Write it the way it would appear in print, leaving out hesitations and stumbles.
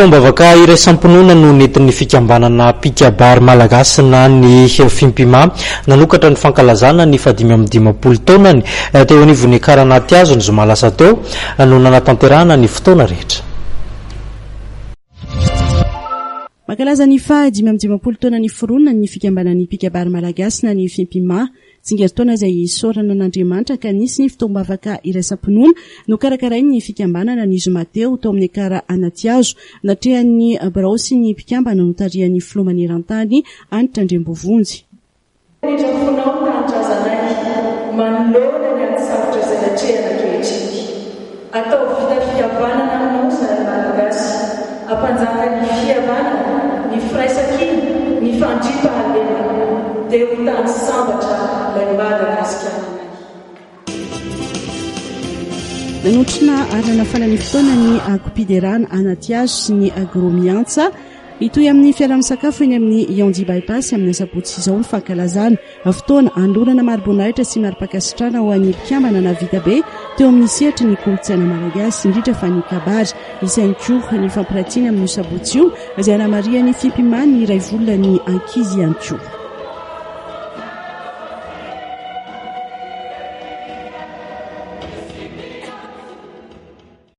Fotoam-bavaka iraisam-pinoana no nentin'ny fikambanana mpikabary malagasy na ny Fimpima nanokatra ny fankalazana ny fahadimy amby dimampolo taonany teo anivon'ny Ekar Anatihazo ny zoma lasa teo no nanatanterahana ny fotoana rehetra. Mankalaza ny faha-55 taona niforonany ny fikambanan'ny mpikabary malagasy na ny Fimpima. Tsingerin-taona izay isaorana an'Andriamanitra ka nisy ny fotoam-bavaka iraisam-pinoana nokarakarain'ny fikambanana ny zoma teo tao amin'ny Ekar Anatihazo, natrehan'ny birao sy ny mpikambana notarihan'ny filoha maneran-tany Hanitra Andriambovonjy. Indrindra fonao ny tanindrazanay manoloana ny ady sarotra izay atrehana ankehitriny. Ataovy vita fihavanana aminao izahay Malagasy. Ampanjaka ny fihavanana, ny firaisankina, ny fandriampahalemana. Dia ho tany sambatra ilay Madagasikara anay. Nanotrona ary nanafana ny fotoana ny Akom-piderana Anatihazo sy ny Agromiantsa. Hitohy amin'ny fiaraha-misakafo eny amin'ny Yandy Bypass amin'ny asabotsy izao ny fankalazana. Fotoana hanolorana mari-boninahitra sy mari-pankasitrahana ho an'ny mpikambana nahavita be teo amin'ny sehatry ny kolontsaina malagasy, indrindra fa ny kabary. Hisy ihany koa ny fampiratiana amin'io sabotsy io, izay hanamarihan'ny Fimpima ny iray volan'ny ankizy ihany koa.